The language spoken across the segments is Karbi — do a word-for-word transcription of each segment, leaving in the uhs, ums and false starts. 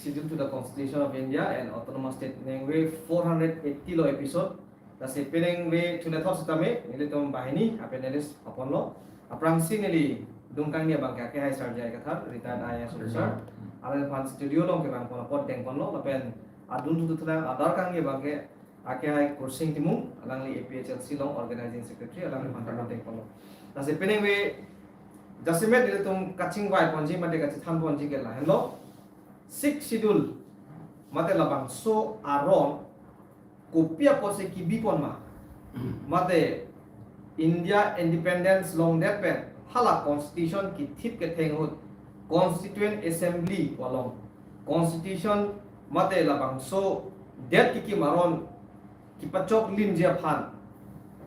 Schedule to the Constitution of India and Autonomous State nengve four hundred eighty lo episode. Lasi penengve thunethot sitame, nelitum banghini, a-panelist aphan lo. Aphrangsi neli dungkang ni abangke akehai Sir J I Kathar, retired I A S officer. Alangphan studio along kevang pon apot dengpon lo, lapen adun tutu thunang adar kang ni abangke akehai Kursing Timung, alangli A P H L C along organizing secretary, alangliphan ta dengpon lo. Lasi penengve jasemet nelitum kachingvai ponji mate kachethan ponji ke lahenlo. Sixth Schedule mate labangso aron kopi apotsi kebipon ma? Mate India independence longdet pen hala constitution kethip ketheng ahut Constituent Assembly along constitution mate labangso det kekim aron kepachok limji aphan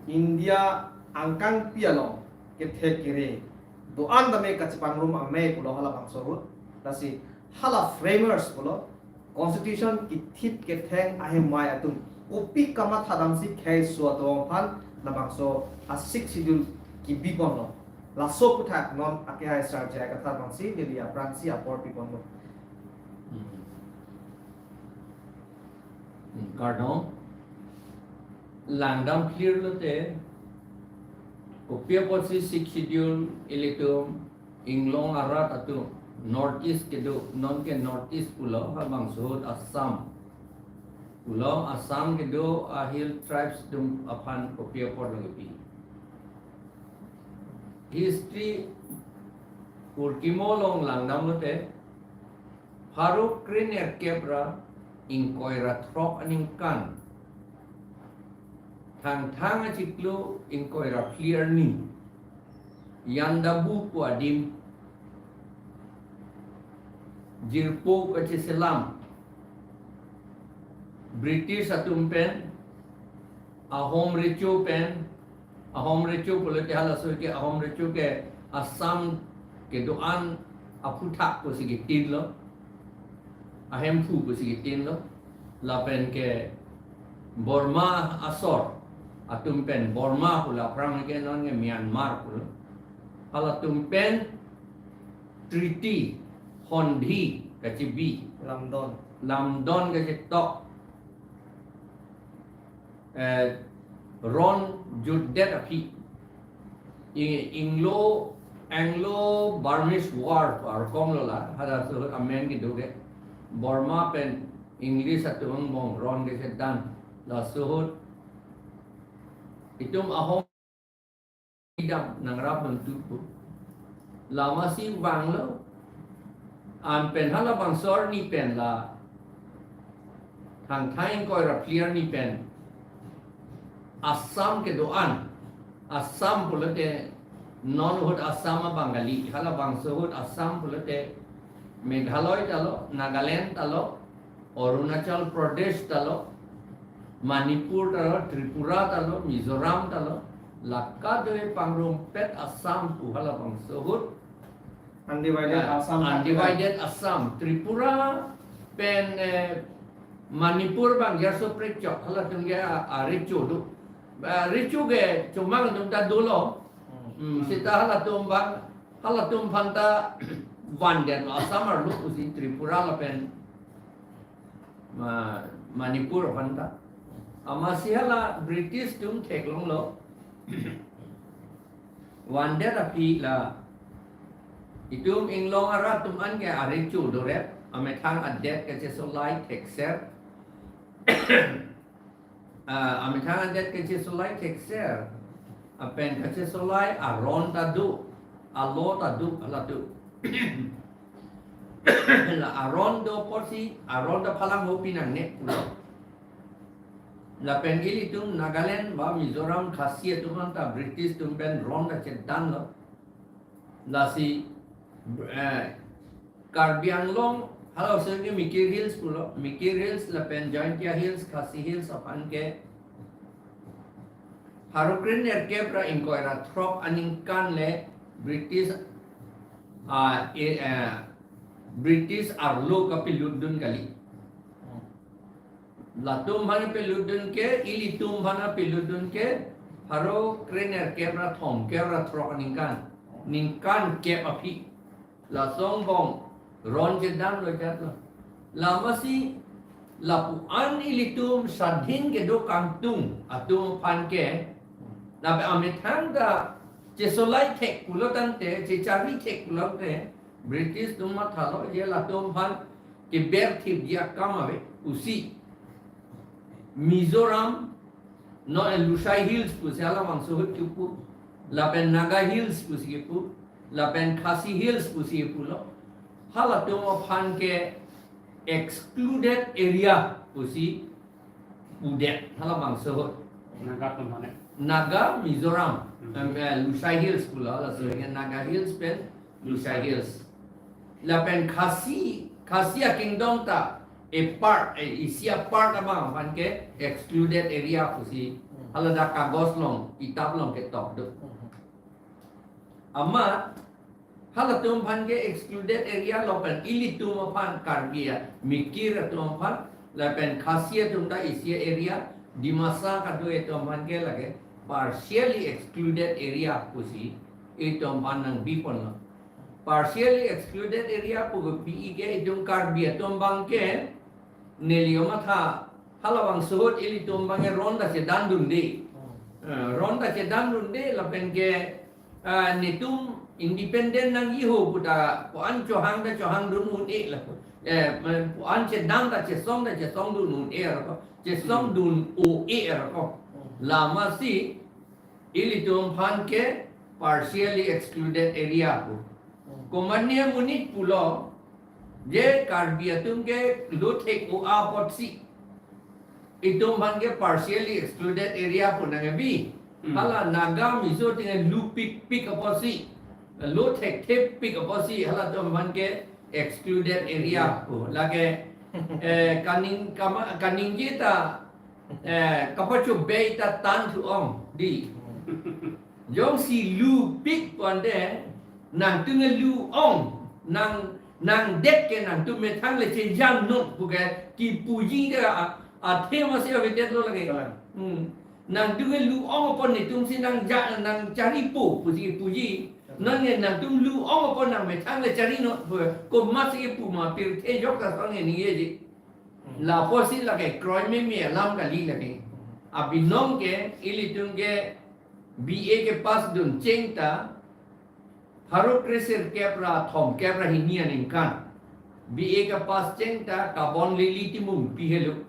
India angkangpi along kethek kere do-an tame kachepangrum amei pulo halabangso ahut. Lasi hala framers pulo constitution kethip ketheng ahem amei atum kopi kamatha damsi khei so atum aphan labangso a-Sixth Schedule kebipon lo. Laso aputhak non akehai Sir J I Kathar aphansi neli aphrangsi apor pipon lo. Hmm. Hmm, kardom. Langdam clear lote, kopi apotsi Sixth Schedule ilitum inglong arat atum, North East kedo, non ke North East pulo, halabangso ahut Assam pulo, Assam kedo a-hill tribes atum aphan kopi apot lo kepi. History kurkimo along langdam lote, pharo krenerkep ra ingkoi ra throk aningkan, Thangthang achiklo ingkoi ra phli arni, Yandabu pu adim, jirpo kacheselam, British atum pen, Ahom Recho pen, Ahom Recho pulote halaso ke Ahom Recho ke Assam kedo-an aphuthak pusi kitin lo, ahemphu pusi kitin lo, lapen ke Burma asor atum pen, Burma pulo aphrang ke non ke Myanmar pulo, halatum pen treaty, hondhi kachebi, Lamdon. Lamdon kachetok, eh, ron jutdet aphi, i-, Anglo, Anglo-Burmese War arkom lo la, halaso ahut amen kedo ke, Burma pen English atum angbong ron kachedan, laso ahut itum Ahom idam nangrap nangtupo. Lamasi vanglo. Anpen halabangso arni pen la Thangthang ingkoi ra phli arni pen Assam kedo-an. Assam pulote non ahut Assam abang kali. Halabangso ahut Assam pulote Meghalaya ta lo, Nagaland ta lo, Arunachal Pradesh ta lo, Manipur ta lo, Tripura ta lo, Mizoram ta lo, la kadokave pangrumpet Assam pu halabangso ahut. Undivided Ah, Assam. Undivided Assam. Tripura pen, eh, Manipur abang gerso prekchok, halatum ke a, a Recho do. A Recho ke chomang atum ta dolo. Hmm, seta halatum abang, halatum aphan ta vandet lo Assam arlo pusi Tripura lapen Ma-, Manipur aphan ta. Amatsi hala British atum theklonglo. Vandet aphi la itum inglong arat atum an ke a Recho dorep, amethang adet kachesolai thekser. Ah, amethang adet kachesolai thekser. Lapen kachesolai aron ta do, alo ta do, halatum. La aron do apotsi, aron ta phalang hopi nangne pulo. Lapen ilitum Nagaland ba Mizoram Khasi atum an ta British atum pen ron ta chedanlo. Lasi, eh, Karbi Anglong, halaso ke Mikir Hills pulo, Mikir Hills lapen Jaintia Hills, Khasi Hills aphan ke pharo krenerkep ra ingkoi ra throk aningkan le British, ah, eh, eh, British arlo kapelutdun kali. Latum aphan pelutdun ke, ilitum aphan pelutdun ke, pharo krenerkep ra thomkep ra throk aningkan. Ningkan kep aphi. Laso angbong ron chedanlo jatlo. Lamasi lapu-an ilitum sadhin kedo kangtung atum aphan ke, lapen amethang ta chesolai thek pulo tangte, chechari thek pulo tangte, British atum mathalo, je latum aphan keber thipji akam ave pusi Mizoram, non Lushai Hills pusi halabangso ahut kipu, lapen Naga Hills pusi kipu, lapen Khasi Hills pusi kipulo. Halatum aphan ke excluded area pusi pudet halabangso ahut. Naga atum aphan. Naga, Mizoram, Hmm. em, eh, Lushai Hills pulo, laso Hmm. ke Naga Hills pen Lushai Hills. Lapen Khasi, Khasi a-kingdom ta a part, eh, isi a part abang aphan ke excluded area pusi. Hmm. Hala dak kagos along, kitap along ketok do. Hmm. Amat, halatum aphan ke excluded area lo pen ilitum aphan Karbi a-Mikir atum aphan, lapen Khasi atum ta isi area, Dimasa kado atum aphan ke lake partially excluded area pusi itum aphan nangbiponlo. Partially excluded area pu kepi ke itum Karbi atum abang ke neli matha halabangso ahut ilitum abang ke ron ta chedandunde. Hmm. Eh, ron ta chedandunde lapen ke, ah, netum independent nangji ho pu ta ko-an chohang ta chohangdun un-e lapu. Eh, ma-, ko-an chedam ta chesong ta chesongdun un-e arko. Chesongdun o-e arko. Hmm. Lamasi ilitum aphan ke partially excluded area pu. Hmm. Komatne amonit pulo, je Karbi atum ke lo thek-o apotsi itum aphan ke partially excluded area pu nangkebi. Hmm. Hala Naga Mizo atum ke lo pikpik apotsi, lo thekthepik apotsi halatum aphan ke excluded area pu. Lake, eh, kaning kama-, kaningje ta, eh, kapachobei ta tan thu-ong dei. Jongsi lupik pulote, nangtum ke lu-ong, nang, nangdet ke nangtum methang le chejam non pu ke kipuji ke a, athe masi avedetlo lake. Kalang. Hmm. Nangtum ke lu-ong apot netumsi nangja, nangcharipo pusi kipuji. Kalang. Non ke nangtum lu-ong apot nangmethang le chari non pu, komatsi kipu ma pirthe ajok ta asong ke ningjeji. Hmm. Lapusi lake kroimeme alam kali lake. Abinong ke, ilitum ke B A kepass dun cheng ta, pharo kre sirkep ra thomkep ra hini aningkan B A kepass cheng ta Kabon Lily Timung pi helo.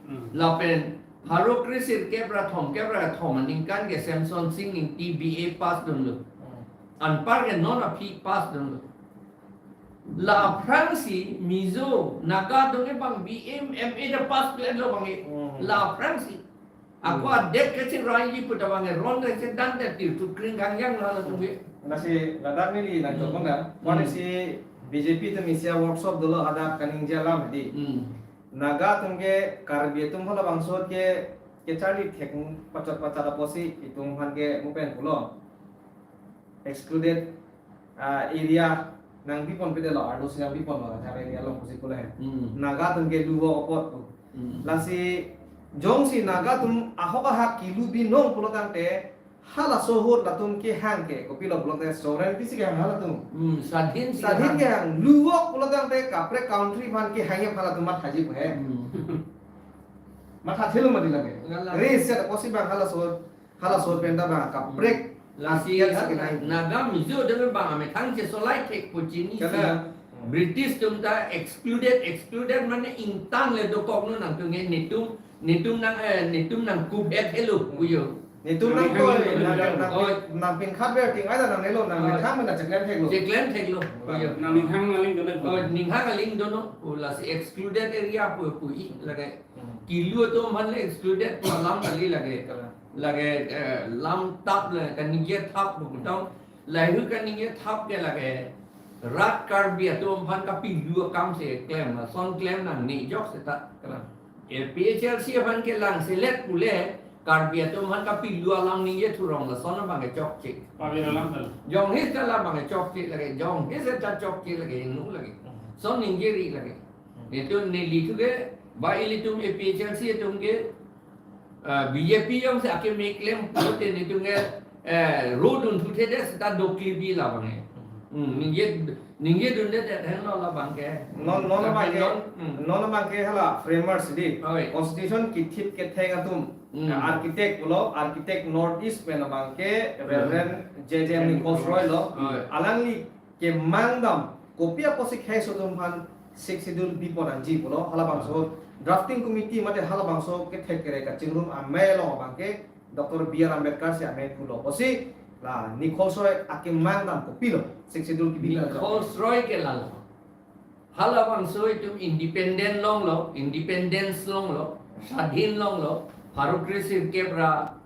Hmm. Lapen pharo kre sirkep ra thomkep ra thom aningkan ke Samson Sing Ingti B A pass dunlo. Hmm. Anpar ke non aphi pass dunlo. La aphrangsi Mizo, Naga atum ke bang B A, M A ta pass klemlo bang ke. Hmm. La aphrangsi. Ako Hmm. adet ke cheraiji pu ta bang ke ron ke chedan te tir tu kring kangjang la latum ke. Lasi ladak neli nang Hmm. tokon da. Hmm. Kone si B J P atum isi a-workshop dolo hadak kaningje alam dei. Hmm. Naga atum ke Karbi atum halabangso ke kecharli thek pachat pachat apotsi itum aphan ke mo pen pulo. Excluded, ah, area nangbiponpedetlo, arlosi nangbiponlo, char area along pusi pulo he. Hmm. Naga atum ke lu-o apot pu. Hmm. Lasi jongsi Naga atum ahok ahak kilu binong pulo tangte, halaso ahut latum kehang ke kopilo pulote sovereignty si kehang halatum. Hmm, sadhin si Sadhin kehang. kehang, lu-o pulo tangte kaprek country aphan kehang ya halatum mathaji pu he. Hmm. Mathathelo mati lake. Lake. Reset apotsi bang halaso ahut, halaso ahut pen ta bang kaprek. Lasi Asian si kehang. Naga Mizo atum bang amethang chesolai thek pu chinisi. Karena British atum ta excluded, excluded mane ingtan le dokok non nangtum ke netum, netum nang, eh, netum nangkuphet helo puyo. Netum nang Nang koi, hang nang, nang, nang, Oh. nang pin khat ber ting aida nangnelo, nang Oh. methang mena cheklem theklo. Cheklem theklo. Oh. Puyo. Nang ninghang aling dono. Oh, ninghang aling dono. Oh, lasi excluded area pu, pu-i lake. Hmm. Kilu atum aphan le excluded pu alam kali lake. Kalang. Lake, eh, lam tap le, kaningje thap pu kutong. Lahei ahut kaningje thap ke lake. Rat Karbi atum aphan kapilu akam si klem, lason klem nangne jok seta. Kalang. A P H L C aphan kelang selet pule, Karbi atum aphan kapilu alam ningje thurong lason abang ke chokche. Pavir alam tal. Jongsi ta labang ke chokche lake, jongsi ta chokche lake, nu lake. Son ningjeri lake. Netum neli thu ke, ba ilitum A P H L C atum ke, ah, B J P jongsi akeme klem pulote netum ke, eh, road un thu thedet seta doklebi labang ke. Hmm, ningje, ningje dunde det helo labang ke. Non, non labang ke, non, hmm. Non labang ke hala framers di. Oi. Constitution kithip ketheng atum. Hmm. Architect pulo, architect North East pen abang ke, hmm. Reverend J J M Nichols Roy lo. Oi. Alangli kemang dam, kopi apotsi khei aso atum aphan Sixth Schedule bipo nangji pulo, halabangso drafting committee mate halabangso kethek kere kachingrum amei along abang ke, Doctor B R Ambedkar si amei pulo. Pusi la Nichols Roy akemang dam kopilo, Sixth Schedule kebi nangji. Nichols Roy ke lalo. Halabangso itum independent longlo, independence longlo, swadhin longlo, pharo kre sirkep ra,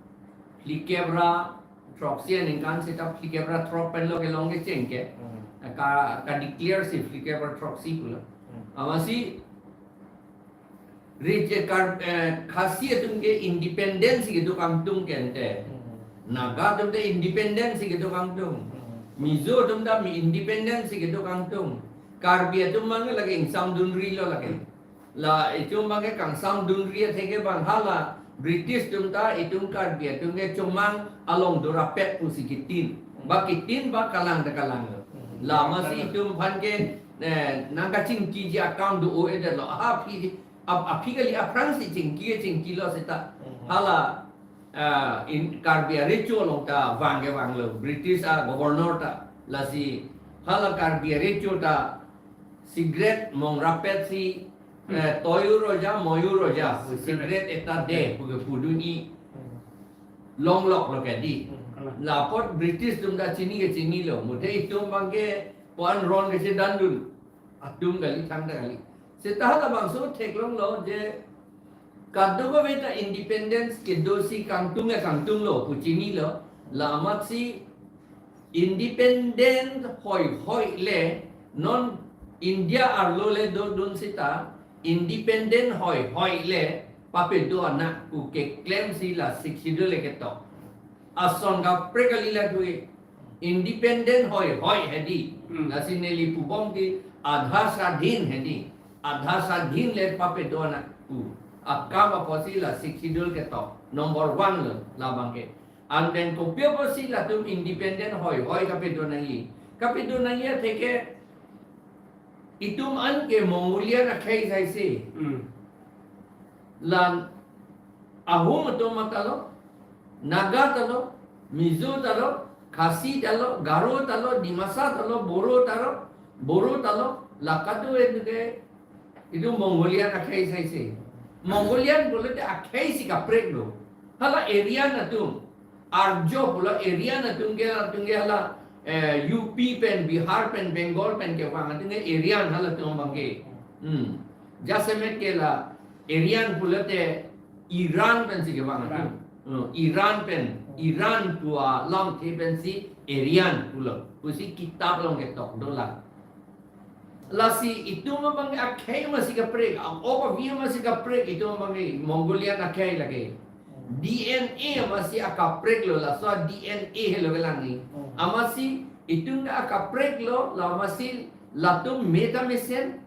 phlikep ra throksi aningkan seta phlikep ra throk penlo kelong kecheng ke. Hmm. Ka, ka declare si phlikep ra throksi pulo. Hmm. Amatsi Rich, eh, Kar-, eh, Khasi atum ke independence kedo kangtung ke ante. Hmm. Naga atum ke independence kedo kangtung. Hmm. Mizo atum ta mi independence kedo kangtung. Karbi atum mang lake ingsamdunri lo lake. La itum abang ke kangsamdunri atheke abang hala British atum ta itum Karbi atum ke chomang along dorapet pusi kitin. Ba kitin ba kalang ta kalang lo. Hmm. La amatsi itum aphan ke, eh, nangkachingkiji akam do-o-edet lo. Aphi, ap-, aphi kali aphrangsi chingki, chingkilo seta. Hmm. Hala, ah, in Karbi arecho along ta vang ke vanglo. British a-governor ta. Lasi hala Karbi arecho ta cigarette mong rapet si, hmm, eh, toyu roja, moyu roja. Cigarette. Cigarette eta de, hmm, puke pudun-i. Hmm. Longlok lo ke di. Hmm. La apot British atum ta chini ke chinilo. Muthe itum abang ke puan ron ke si dandun. Atum kali thangta kali. Seta halabangso theklonglo je kadokave ta independence kedo si kangtung ya kangtunglo pu chinilo. La amatsi independent hoi hoi le non India arlo le dodun seta independent hoi hoi le papedo anak pu keklem si la Sixth Schedule le ketok. Ason kaprek kali la tui. Independent hoi hoi hedi. Hmm. Lasi neli pubom ti adha swadhin hedi. Adha swadhin le papedo anak pu. Akam apotsi la Sixth Schedule ketok. Number one lo labang ke. And then kopi apotsi latum independent hoi hoi kapedo nangji. Kapedo nangji atheke itum an ke Mongolian akhei saisi. Hmm. Lan Ahum atum ta lo, Naga ta lo, Mizo ta lo, Khasi ta lo, Garo ta lo, Dimasa ta lo, Boro ta lo, Boro ta lo, la kadokave ke itum Mongolian akhei saisi. Mongolian pulote akhei si kaprek lo. Hala Aryan atum, Arjo pulo Aryan atum ke, atum ke hala, eh, U P pen, Bihar pen, Bengal pen kevang atum ke Aryan halatum abang ke. Hmm. Jasemet ke la Aryan pulote Iran pensi kevang atum. Iran. Hmm, Iran pen, Iran pu alamthe pensi Aryan pulo. Pusi kitab along ketok do la. Lasi itum abang ke akhei masi kaprek, a-, o kavi masi kaprek itum abang ke Mongolian akhei lake. D N A masi akaprek lo, laso D N A helo kelang ni. Hmm. Amatsi itum ke akaprek lo, la amatsi latum meta mesen,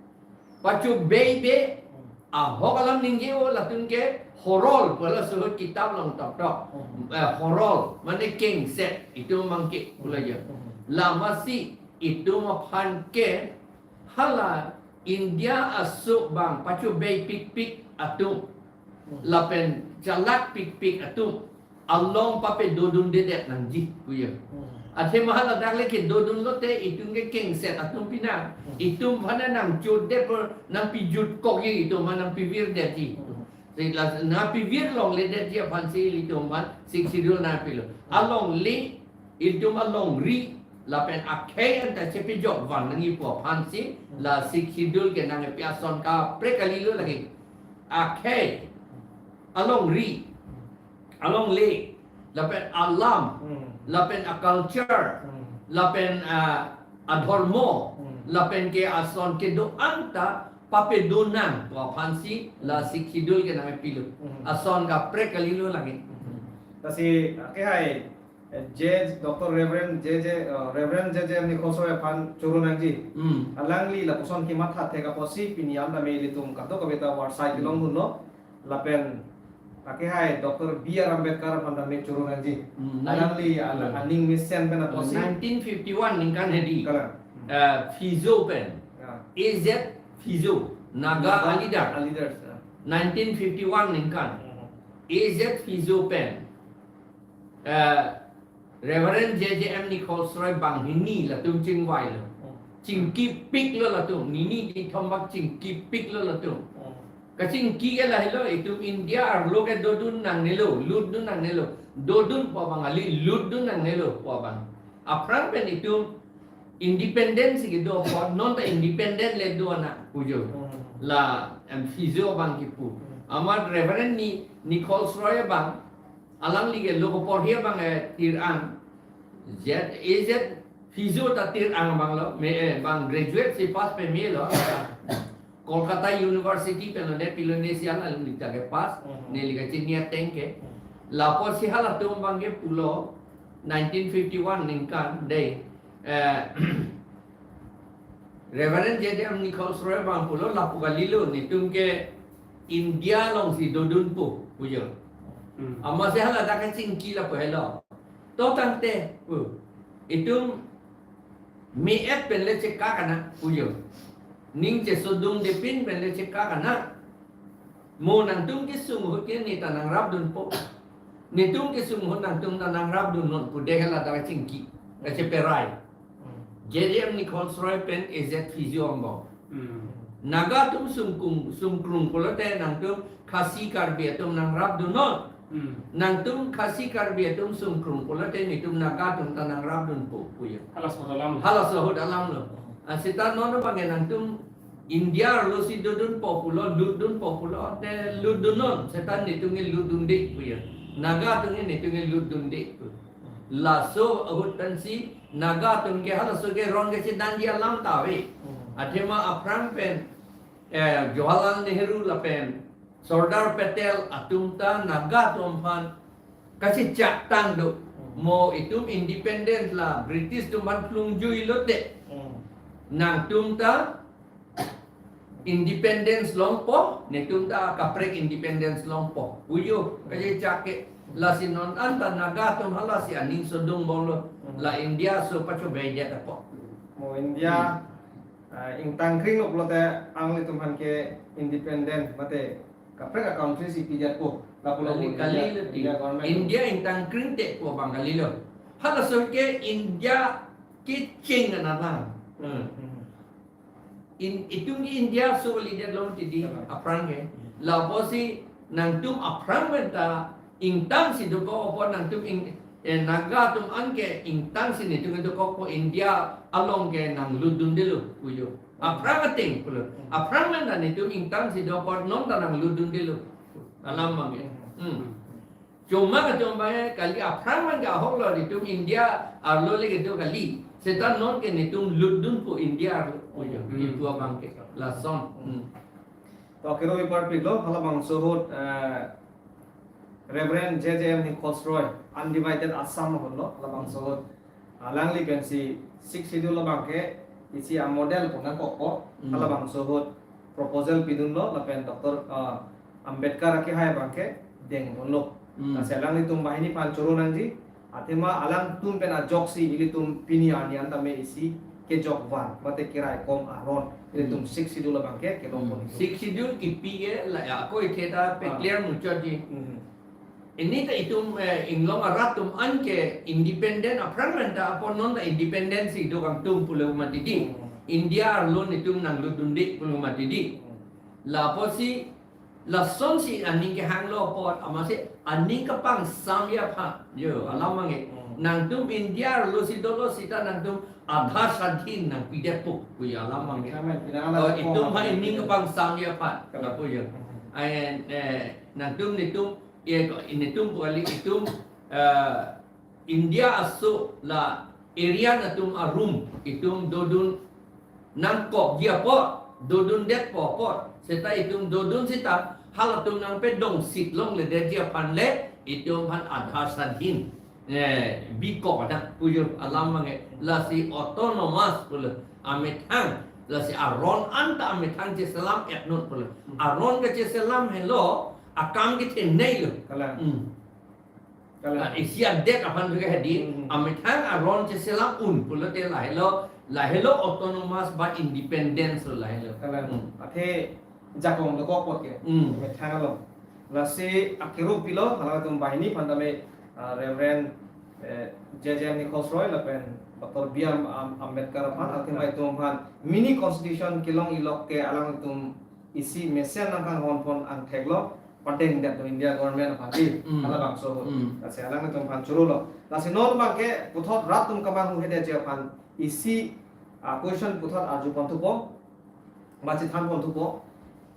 pacho bebe, ahok alam ningje-o latum ke Horol, pu laso ahut kitab along toktok. Hmm. Eh, Horol, mane kengset, itum abang ke, pu la jo. Hmm. La amatsi itum aphan ke, hala India aso abang pacho bei pikpik atum, hmm, lapen chalak pikpik atum along papedodundedet nangji, pu jo. Hmm. Athema hala dak le kedodun lote itum ke kengset atum pina, hmm, itum aphan nangchodet pu nangpijutkokji, itum aphan nangpivirdetji. Hmm. Si la nangpivir longledetji aphansi ilitum aphan Sixth Schedule nangpilo. Alongle, ilitum alongri lapen akhei anta chepejok van nangji pu aphansi la Sixth Schedule ke nangpi, ason kaprek kalilo lake. Akhei, alongri, alongle, lapen alam, hmm, lapen aculture, hmm, lapen, ah, adhormo, hmm, lapen ke ason kedo-an ta papedonang pu aphansi la Sixth Schedule ke nangpilo. Hmm. Ason kaprek kalilo lake. Hmm. Lasi, ake hai, eh, J, Doctor Reverend J J, eh, Reverend J J M Nichols Roy aphan choro nangji. Hmm. Alangli lapuson kematha thek apotsi pini an tame ilitum kadokave ta varsai, hmm, kelong dunlo. Lapen Akehai Doctor B R Ambedkar aphan tame choro nangji. Hmm, nine- Alangli an-, hmm. aning mesen pen apotsi. Nineteen fifty-one ningkan hedi. Kalang. Eh, Fizo pen. Ya. A Z Fizo, Naga Naga Alidar. Alidar, ya. Nineteen fifty-one ningkan. Hmm. A Z Fizo pen. Eh, Reverend J J M Nichols Roy banghini latum chingvailo. Hmm. Chingkipiklo latum. Nini kethom bak chingkipiklo latum. Hmm. Kachingki ke lahelo, itum India arlo ke dodun nangnelo, lutdun nangnelo, dodunpo abang kali, lutdun nangnelo pu abang. Aphrang pen itum independence kedo apot, non ta independent le do anak pujo. Hmm. La, em, Fizo abang kipu. Hmm. Amat Reverend Ni, Nichols Roy abang, alangli ke lo koporhi abang, eh, tir-ang. Z, A Z Fizo ta tir-ang abang lo, me, eh, bang graduate si pass pemelo. Kolkata University pen lo ne, Philomath Sial alangli ta ke pass, mhm, neli kachini ateng ke. Mhm. Lapusi halatum abang ke pulo, nineteen fifty-one ningkan, dei, eh, Reverend J J M Nichols Roy abang pulo, lapu kalilo, netum ke India alongsi dodunpo, pujo. Hmm. Amatsi hala dak kachingki lapu helo. To tangte, pu. Itum me-et pen le chekak anak, pujo. Ning chesodungdepin pen le chekak anak. Mo nangtum kesung ahut ke ne ta nangrapdunpo. Netum kesung ahut nangtum ta nangrapdunnon pu dei hala dak kachingki. Kacheperai. Hmm. J J M Nichols Roy pen A Z Fizo angbong. Hmm. Naga atum sungkung, sungkrung pulote nangtum Khasi Karbi atum nangrapdunnon. Hmm. Nangtum Khasi Karbi atum sungkrung pulote netum Naga atum ta nangrapdunpo, pujo. Halaso ahut alam. Halaso ahut alam lo. Ah, seta non abang ke nangtum India arlosi dodunpo pulo, lutdunpo pulo, te lutdunnon, seta netum ke lutdunde, pujo. Naga atum ke netum ke lutdunde, pu. Laso ahut pensi Naga atum ke halaso ke ron kechedanji alam ta ave. Hmm. Athema aphrang pen, eh, Jawaharlal Nehru lapen Sardar Patel atum ta Naga atum aphan kachechak tang do. Hmm. Mo itum independent la British atum aphan klungjuilote. Hmm. Nangtum ta independence longpo, netum ta kaprek independence longpo. Pujo, kachechak ke, lasi non anta Naga atum halasi aning sodung bomlo, hmm, la India aso pachobei det apot. Mo India, hmm, ah, ingtang kring lo pulote alanglitum aphan ke independent mate kaprek a-country si pidetpo. Lapulo kali, India, kali lo ti. India government. India ingtang kring te pu abang kalilo. Halaso ke India kecheng anatang. Hmm. Hmm. In, itum ke India aso kalidetlo ti di, kalang, aphrang ke. Lapusi nangtum aphrang pen ta ingtangsi dokok apot nangtum ing, eh, Naga atum an ke ingtangsi netum dokokpo, India along ke nanglutdundelo, pujo. Aphrang ateng pulo. Aphrang pen ta netum ingtangsi do apot non ta nanglutdundelo. Alam abang ke. Hmm. Choma kachoma kali aphrang abang ke ahok lo, itum India arlo le kedo kali. Seta non ke netum lutdunpo India arlo, pujo. Hmm. Ipu abang ke. Lason. Hmm. To kero ipar pik lo, halabangso ahut, eh, Reverend J J M Nichols Roy, Undivided Assam ahut lo, halabangso ahut. Alangli pensi Sixth Schedule abang ke isi a-model pu nangkokpo, hmm, halabangso ahut proposal pidunlo, lapen Doctor, ah, Ambedkar akehai abang ke dengdunlo. Hmm. Lasi alanglitum banghini aphan choro nangji, athema alangtum pen ajoksi ilitum pini arni an tame isi kejok van, mate keraikom aron, ilitum, hmm, Sixth Schedule abang ke kelong, hmm, pon. Sixth Schedule kipi ke la, ya, ako ithe ta pe, ah, clear muchotji. Hmm. Ini ta itum, eh, inglong arat atum an ke independent aphrang pen ta apot non ta independent si dokangtung pulo mati di. Hmm. India arlo netum nanglutdunde pulo mati di. Hmm. Lapusi lasonsi aning kehanglo apot, amatsi aning kapangsam aphan. Yo, alam abang ke. Hmm. Nangtum India arlosi dolo seta nangtum adhar swadhin nangpidetpo, pujo, alam abang ke. Amen. Pinangan, oh, alam itum aphan aning kapangsam aphan. Kalang. Lapu yo. Hmm. Ai, eh, nangtum netum, eh, ko netum kali itum, eh, India aso la Aryan atum arum itum dodun nangkokji apot, dodundetpo apot, seta itum dodun seta halatum nangpedongsit longledetji aphan le itum aphan adhar swadhin, eh, bikok adak pujo, alam abang ke. Lasi autonomous pulo, amethang, lasi aron anta amethang cheselam-etnon pulo. Aron kacheselam helo, akam kethenei lo. Kalang. Hmm. Kalang. Ah, isi adet aphan juga hedi, Hmm. amethang aron cheselam un pulote lahelo, lahelo autonomous ba independence lo lahelo. Kalang. Hmm. Athe jakong dokok apot ke. Hmm. Methang along. Lasi akero pilo, hala atum banghini aphan tame, ah, Reverend, eh, J J M Nichols Roy lapen Doctor B R Am-, Ambedkar aphan, athema itum aphan mini constitution kelong ilok ke alangtum isi mesen nangkanghon pon angtheklo, padeng det lo India government aphan di, Hmm. hala bangso. Hmm. Lasi alangtum aphan chorolo. Lasi non abangke puthot rat atum kemanghu hede je aphan isi, ah, question puthot arju pon thupo, ba chethan pon thupo.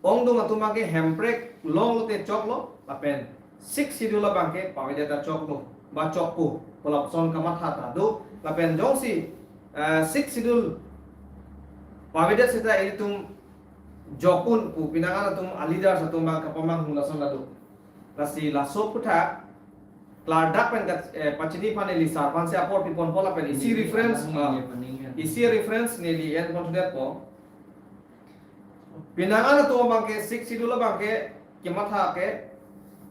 Ongdung atum abangke hemprek longlote choklo, lapen Sixth Schedule abangke pavedet ta choklo, ba chokpo, pulap son kamatha ta do, lapen jongsi, eh, Sixth Schedule pavedet seta ilitum jokun pu penang an atum a leaders atum abang kapamanghu lason ta do. Lasi laso aphuthak klardak pen kat, eh, pachini aphan ili sar aphansi apor pipon po lapen isi Neli reference, alang ah, neli paning ya. isi reference neli en pon thudet po. Penang an atum abangke Sixth Schedule abangke kematha ke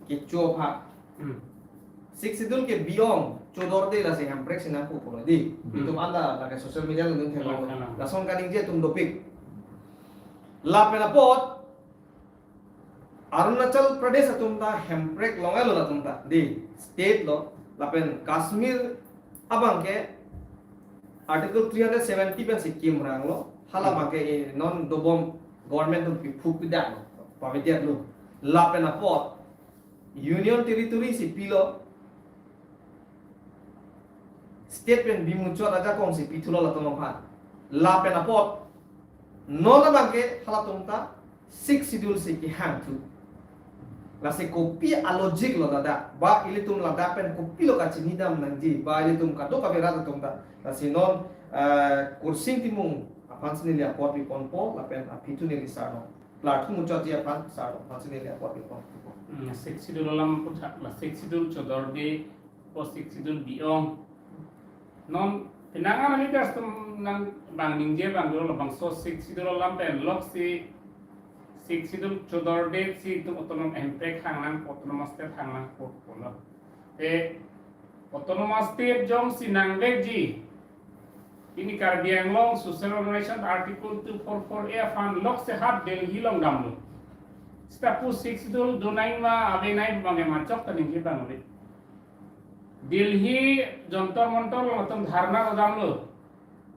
kecho aphan. Hmm. Sixth Schedule ke bi-ong chodorde lasi hemprek si nangpo pulo di. Hmm. Itum anta lake social media along thelo. Kalang, kalang. Lason kaningje atum dopik. Lapen apot Arunachal Pradesh atum ta hemprek longelo latum ta di state lo, lapen Kashmir abangke Article three hundred seventy pensi kimranglo, hala abangke, eh, non dobom government atum piphuk pidak lo, pavedet lo. Lapen apot Union Territory si pilo, state pen bimuchot ajakong si pithulo latum aphan. Lapen apot non abangke halatum ta Sixth Schedule si kehangthu. Lasi kopi a logic lo ladak, ba ilitum ladak pen kopilo kachinidam nangji, ba ilitum kadokave rat atum ta. Lasi non, eh, Kursing Timung aphansi neli apor pipon po, lapen aphi thu neli sarno. Platform muchotji aphan sarno aphansi neli apor pipon po. Hmm, Sixth Schedule alam aphuthak, la Sixth Schedule chodorde, ko Sixth Schedule bi-ong. Non penang an leaders atum nang bang ningje abang dolo, labangso Sixth Schedule alam pen loksi Sixth Schedule chodorde si itum autonomous hemprek hang nangpo, autonomous state hang nangpo pulo. Te autonomous state jongsi nangvekji, pini Karbi Anglong Social Organization Article two four four A aphan loksi hat Delhi along damlo. Seta pu Sixth Schedule do nangji ma ave nangji abang majok ta ningje abang ave. Delhi Jantar Mantar along atum dharna kedamlo.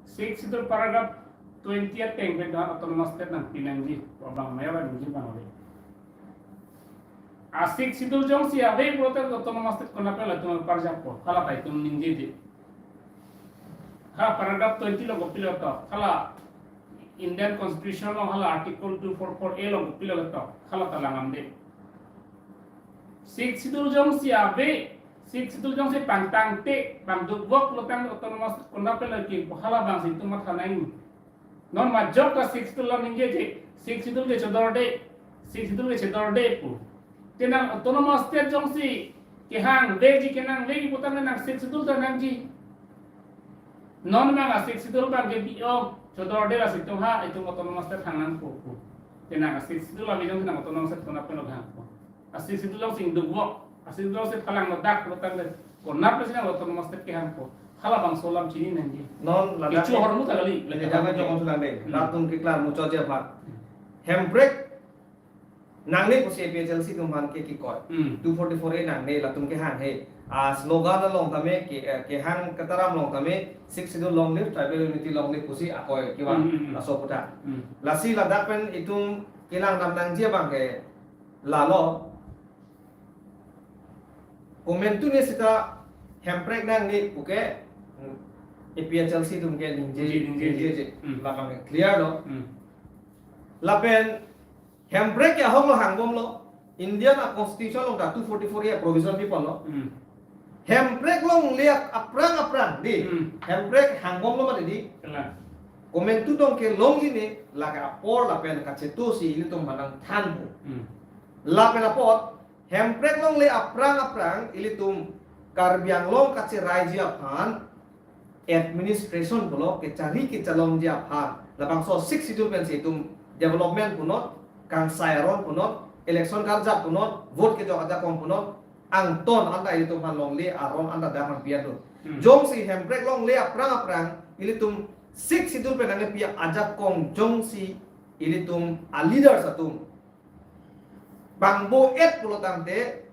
Sixth Schedule paragraph twenty ateng pen do-an autonomous state nangpi nangji, abang mera ningje abang ave. A Sixth Schedule jongsi ave pulote autonomous state konatlo latum parjappo, hala ta itum ningjeje. Ha paragraph twenty along kopilo to, hala Indian Constitution along hala Article two four four A along kopilo to, hala ta langdamde. Sixth Schedule jongsi ave, Sixth Schedule jongsi pangtangte, pangdukvok pulo tangte autonomous state konatlo kingpo, hala abangsi itum matha nangji. Non majok ta Sixth Schedule along ningjeje, Sixth Schedule ke chodorde, Sixth Schedule ke chodorde pu. Te nang autonomous state jongsi kehangvekji, kenangvekji pu tangte nang Sixth Schedule ta nangji. Non abang a Sixth Schedule abangke bi-ong chodorde, lasi itum ha itum autonomous state hang nangpo pu. Te nang a Sixth Schedule ave jongsi nang autonomous state konatlo hangpo. A Sixth Schedule along si ingdukvok, a Sixth Schedule along si phalang ladak pulo tangte konatlo si nang autonomous state kehangpo, hala abangso alam chini nangji. Non ladak kecho ahormu ta kali. Ladak jongsi nangde, Hmm. latum keklar muchotji aphan. Hemprek nangne pusi A P H L C atum aphan ke kikoi. Hmm. Two forty-four A nangne, latum kehang he. A slogan along tame ke, eh, kehang kataram along tame Sixth Schedule long live, tribal unity long live pusi akoi kevang. Hmm, hmm, hmm. Laso aphuthak. Hmm. Lasi ladak pen itum kelang dam nangji abangke lalo. Komantu ne seta hemprek nangne puke, hmm, A P H L C atum ke ningje, Ningje, ningje. ningjeje. Hmm. Labang clear lo. Hmm. Lapen hemprek ke ahok lo hangbomlo. Indian a constitution along ta two forty-four A provision piponlo. Hmm. Hemprek longle aphrang aphrang di. Hmm. Hemprek hangbomlo mati di. Kalang. Komantu tong kelongji ne lake apor lapen kachetu si ilitum manang thanpo. Hmm. Lapen apot hemprek longle aphrang aphrang ilitum Karbi Anglong kacheraiji aphan administration pulo kechari kechalongji aphan labangso Sixth Schedule pensi itum development punot, kangsai aron punot, election karjap punon, vote kejok ajakong punon, angton anta ilitum aphan longle aron anta dak nangpi-et lo. Hmm. Jongsi hemprek longle aphrang aphrang ilitum Sixth Schedule pen nangkepi ajakong jongsi ilitum a-leaders atum pangbo-et pulo tangte,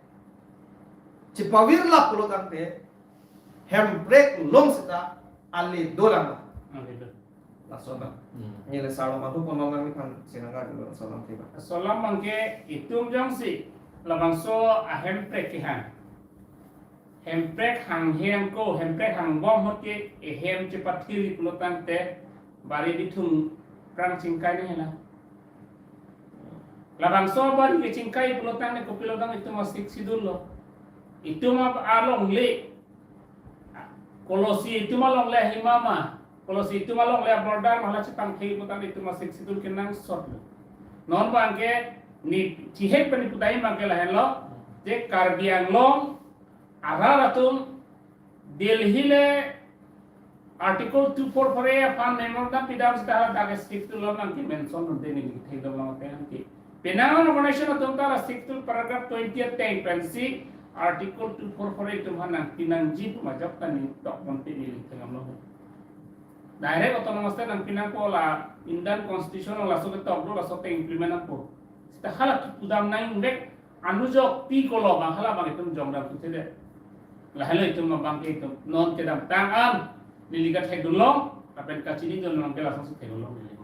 chepavirlap pulo tangte, hemprek long seta ale dolang. Ale do. Laso abang. Hmm. Neli sar lo madu ponong nangphan sinangkok dulu, laso abang tiba. Laso alam abangke itum jongsi labangso ahemprek kehang, hemprek hanghe angko, hemprek hangbom ahut ke ehem chepathir pulo tangte bari bithung prang chingkai ni hela. Labangso bari kechingkai pulo tangte kopilo tang itum a-Sixth Schedule lo. Itum a-, alongle. Kolosi itum alongle ahima ma, kolosi itum alongle a-border ma hala chepangthir pulo tangte itum a-Sixth Schedule kenangsot lo. Non abangke neli chihek pen neli pudai abangke lahenlo, je Karbi Anglong arat atum Delhi le Article two four four A aphan memorandum pidam seta dak Sixth Schedule along nangke-mention dunde, neli kethek dam lang te nangke. Penang organization atum ta la Sixth Schedule paragraph twenty ateng pensi Article two four four A atum aphan nangpi nangji pu majok ta neli tok ponpe, neli kethek dam lang. Direct autonomous state nangpi nangpo, la Indian Constitution along laso ketok do, laso ateng implement nangpo. Seta hala kepudam nangvek anujok pi kolo abang hala abang itum jongdam tu sede. Lahelo itum abangke itum non kedamtang an neli kethek dun long, lapen kachinidun long ke lason si thek dun long neli.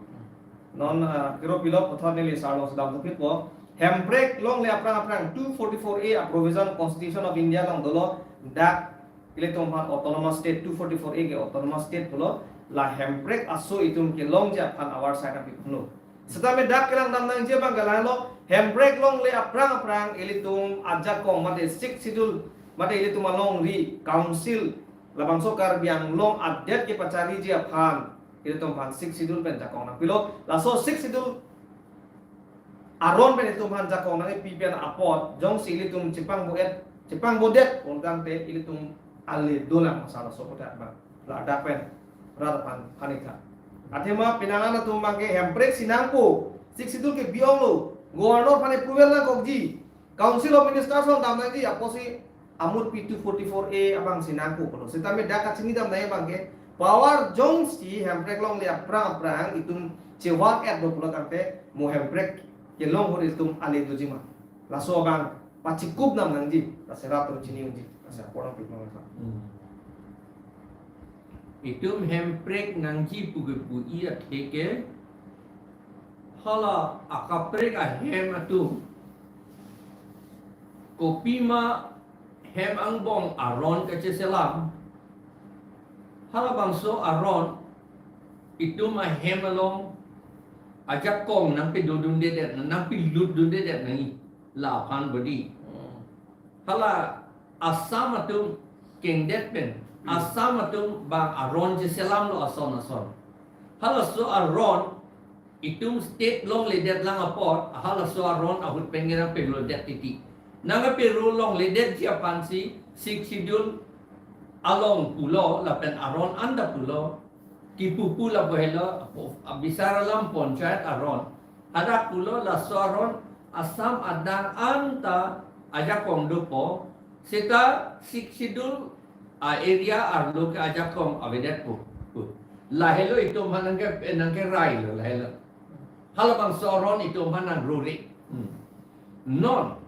Non, ah, kiro pilo puthot neli sar lo sedam topik po. Hemprek longle aphrang aphrang two forty-four A a-provision Constitution of India along dolo, dak ilitum aphan autonomous state, two forty-four A ke autonomous state pulo, la hemprek aso itum kelongji aphan avarsai nangpi pulo. Setame dak kelang dam nangji abangke lahelo, hemprek longle aphrang aphrang ilitum ajakong mate Sixth Schedule mate ilitum alongri council labangso Karbi Anglong adet kepachariji aphan ilitum aphan Sixth Schedule pen jakong nangpilo. Laso Sixth Schedule aron pen ilitum aphan jakong nangkepi pen apot jongsi ilitum chepangbo-et, chepangbo-det pulo tangte ilitum ale dolang masa laso kotak abang. Ladak pen rat aphan phanitha. Athema penang an atum abangke hemprek si nangpo, Sixth Schedule ke bi-ong lo, Governor aphan approval nangkokji, Council of Ministers along dam nangji, apotsi amut pi two forty-four A abang si nangpo pulo. Setame dak kachinidam nangji abangke power jongsi hemprek longle aphrang aphrang itum chevak-et do pulo tangte mo hemprek kelong ahut itum ale doji ma. Laso abang pachikup dam nangji, lasi rat atum chini unji, lasi apor nangpi nang. Hmm. Itum hemprek nangji pu kepu-i athe ke, hala akaprek ahem atum kopima hem angbong aron kacheselam, halabangso aron itum ahem along ajakong nangpedodundedet, nangpilutdundedet nangji, la aphan bodi. Hmm. Hala Assam atum kengdet pen, Hmm. Assam atum bang aron cheselamlo ason ason. Halaso aron itum state longledet lang apot, halaso aron ahut pen nangpelo det titi. Nangpelo longledetji aphansi Sixth Schedule along pulo, lapen aron anta pulo, kipu pu lapu helo, apo, abisar alam panchayat aron. Hadak pulo laso aron Assam adang anta ajakong dopo, seta Sixth Schedule a-area arlo ke ajakong avedetpo. Lahelo itum aphan nangke, nangkerai lo, lahelo. Halabangso aron itum aphan nangruri. Hmm. Non.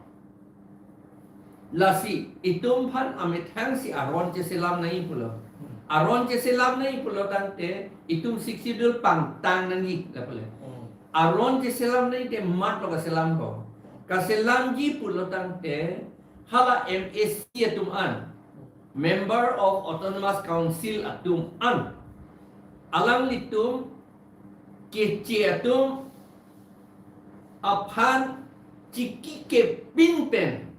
Lasi itum aphan amethang si aron cheselam nangji pulo. Aron cheselam nangji pulo tangte itum Sixth Schedule pangtang nangji lapu le. Hmm. Aron cheselam nangji te mat lo kaselam ko. Kaselamji pulo tangte hala M A C atum an, Member of Autonomous Council atum an, alanglitum keche atum aphan chikikepin pen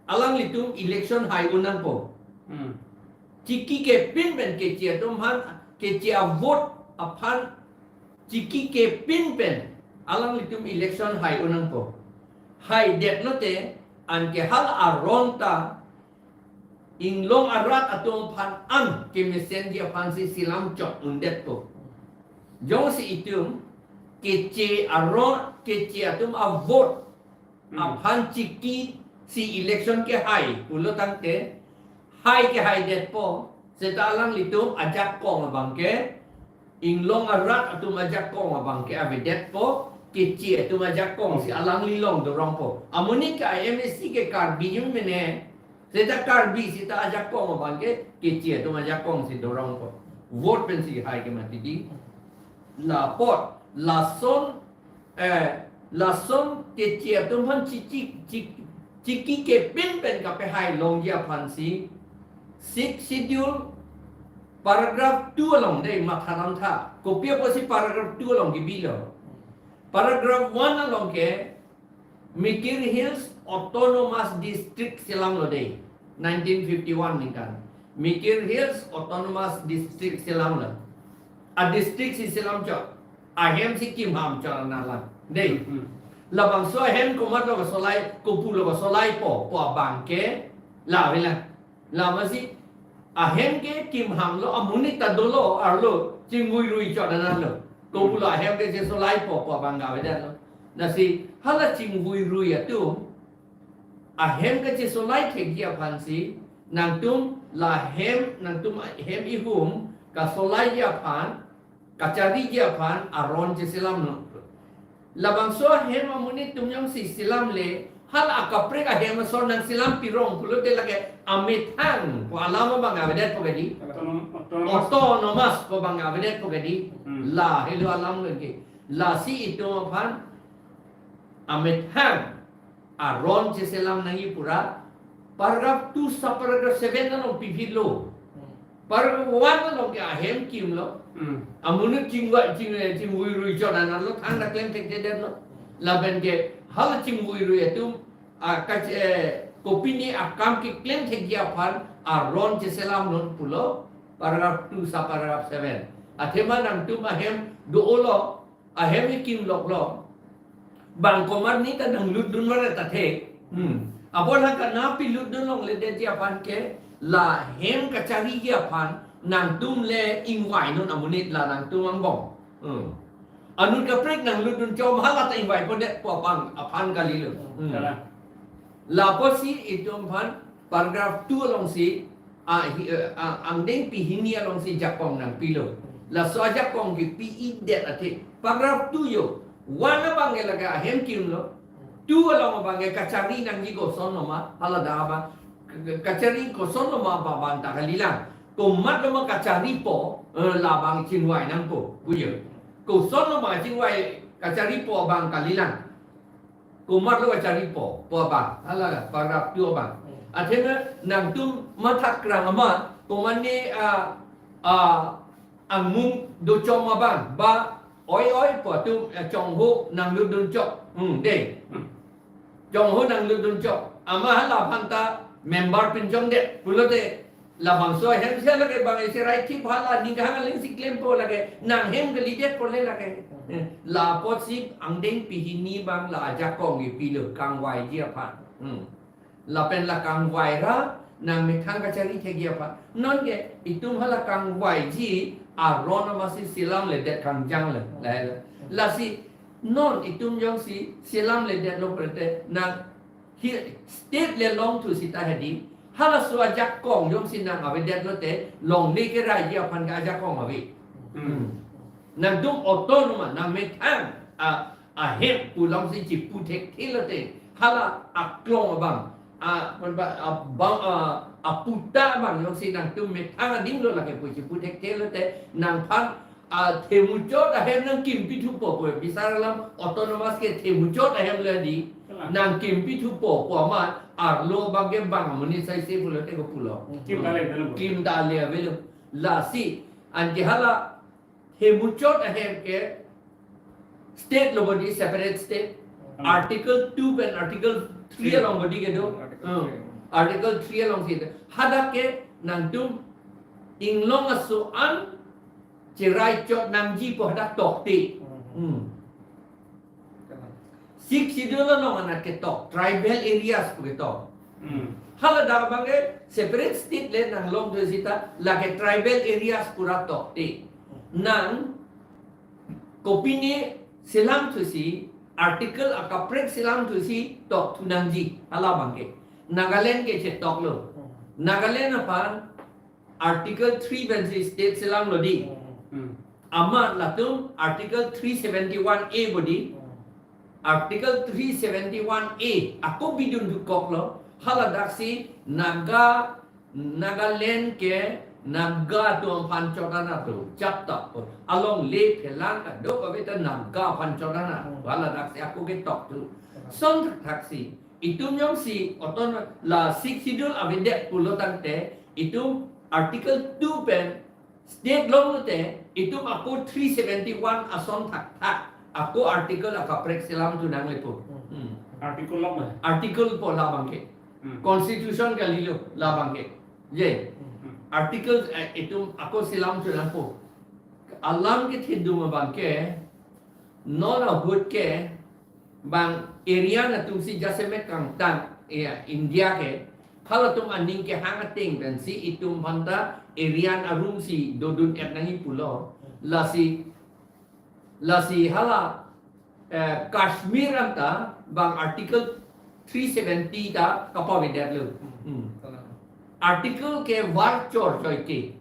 alanglitum election hai un nangpo. Hmm. Chikikepin pen keche atum aphan, keche a-vote aphan chikikepin pen alanglitum election hai un nangpo. Haidet lote anke hala aron ta inglong arat atum aphan an kemesenji aphansi selam chot undetpo. Jongsi itum keche aron, keche atum a-vote aphan chiki si election kehai pulo tangte, hai kehaidetpo, seta alanglitum ajakong abangke, inglong arat atum ajakong abangke avedetpo, keche atum ajakong si alangli along dorongpo. Amonit ke I M A C ke Karbi jun mene, seta Karbi seta ajakong abangke, keche atum ajakong si dorongpo. Vote pensi hai ke mati di. Lapot, lason, eh, lason keche atum aphan chiki, chiki, chiki kepin pen kapehai longji aphansi, Sixth Schedule, paragraph two along dei matha damtha. Kopi apotsi paragraph two along kebilo? Paragraph one along ke, Mikir Hills Autonomous District selamlo dei, nineteen fifty-one ningkan. Mikir Hills Autonomous District selamlo. A district si selam chot. Ahem si kimham chot nanglang. Dei. Hmm. Labangso ahem komatlo kasolai, kopulo kasolaipo, pu abangke, la avelang. Lamasi ahem ke kimhamlo, amonit ta dolo, arlo chingvuirui chot nanglo. Kopulo ahem ke chesolaipo, pu abang avedetlo. Lasi hala chingvuirui atum ahem kachesolai thekji aphansi, nangtum la hem, nangtum hem ihum kasolaiji aphan, kachariji aphan aron cheselamnon. Labangso ahem amonit atum jongsi selamle, hala akaprek ahem ason nangselam pirong pulote lake amethang pu alam abang avedetpo kedi. Autonom-, autonomous. Autonomous pu abang avedetpo kedi. Hmm. La helo alam lagi. Lasi itum aphan amethang aron cheselam nangji pura paragraph two sub paragraph seven along piphitlo. Hmm. Paragraph one along ke ahem kimlo. Hmm. Amonit chingvai, ching, chingvuirui chot nanglo, thangta klem thekthedetlo. Lapen ke hala chingvuirui atum, a, kach-, eh, kopine akam keklem thekji aphan aron cheselamnon pulo, paragraph two sub paragraph seven. Athema nangtum ahem do-olo, ahem ikimloklo. Bang komatne ta nanglutdun mare ta the. Hmm. Apot ha kanapi lutdun longledetji aphan ke la hem kachariji aphan nangtum le ingvainon amonit la nangtum angbong. Hmm. Anut kaprek nanglutdun chot ma hala ta ingvaipondet pu abang aphan kalilo. Hmm. Kalang. Lapotsi itum aphan paragraph two alongsi, a, hi, eh, a, angdengpi hini alongsi jakong nangpilo. Laso ajakong kepi-idet athe. Paragraph two jo. One abang ke lake ahem kimlo. Two along abang ke kachari nangji koson loma, hala dak abang. K-, k-, kachari koson loma ba abang ta kalilang. Komatlo ma kacharipo, eh, labang chingvai nangpo. Pujo. Koson loma chingvai kacharipo abang kalilang. Komatlo kacharipo, pu abang. Hala, paragraph two abang. Hmm. Athema nangtum mathakrang amat, komatne, ah, ah, angmung dochom abang, ba, oi, oi, pu atum, eh, chongho nanglutdun chot. Hmm, dei. Hmm. Chongho nanglutdun chot. Amat hala aphanta member pinchongdet. Pulote, labangso ahem si lake bang isi rai thip hala ning kahang aling si klempo lake, nanghem kalidetpo le lake. Eh, lapotsi angdengpi hini abang la ajakong kepilo kangvaiji aphan. Hmm. Lapen la kangvai ra nangmethang kachari thekji aphan. Nonke itum hala kangvaiji aron amatsi selamledet kangjang le. La, lasi non itum jongsi selamledetlo pulote nang hi state le longthu seta hedi, halaso ajakong jongsi nang avedetlote longle keraiji aphan ke ajakong ave. Hmm. Nangtum autonomous, nangmethang a, ahem pu alongsi chipu thekthelote, hala aklong abang, a, abang, a, aputa abang jongsi nangtum methang adinglo lake pu chipu thekthelote, nangphan athemuchot ahem nangkimpithupo pu, bisar alam autonomous ke themuchot ahem le di, kalang, nangkimpithupo pu amat arlo abang ke bang amonit saise pulote kopulo. Kimta le avelo. Kimta le avelo. Lasi, anke hala themuchot ahem ke state lo bodi, separate state. Hmm. Article two pen Article three, three along bodi kedo. Article, hmm, three. Article three alongsi. Hadak ke nangtum inglong aso an cherai chot nangji pu hadak tokte. Hmm. Hmm. Sixth Schedule along anat ketok, tribal areas pu ketok. Hmm. Hala dak abang ke separate state le nanglongthu seta lake tribal areas pura tokte. Nang kopine selamthusi article akaprek selam thusi tokthu nangji, hala abangke. Nagaland ke chetoklo. Nagaland aphan article three pensi state selamlo dei. Hmm. Amat latum article three seventy-one A bo dei. Article three seventy-one A ako bidun dokoklo. Hala daksi Naga, Nagaland ke Naga atum aphan chot an atum chapta alongle phelang kadokave ta Naga aphan chot an. Hmm. Hala daksi ako ke tokthu. Hmm. Son thaksi itum jongsi oton la Sixth Schedule avedet pulo tangte itum article two pen state longlote itum ako three seventy-one ason thakthak ako article akaprek selamthu nanglepo. Hmm. Hmm. Article lok ma? Article po labangke. Hmm. Constitution kalilo labangke. Je. Hmm. Article, eh, itum ako selamthu nangpo. Alam kethedung abangke, non ahut ke bang Aryan atumsi jasemet kangtang, ya, India ke, halatum aning kehang ateng pensi itum aphanta Aryan arumsi dodun-et nangji pulo. Lasi, lasi hala, eh, Kashmir anta bang article three seventy ta kapavedetlo. Hmm. Article ke var chor choi ke.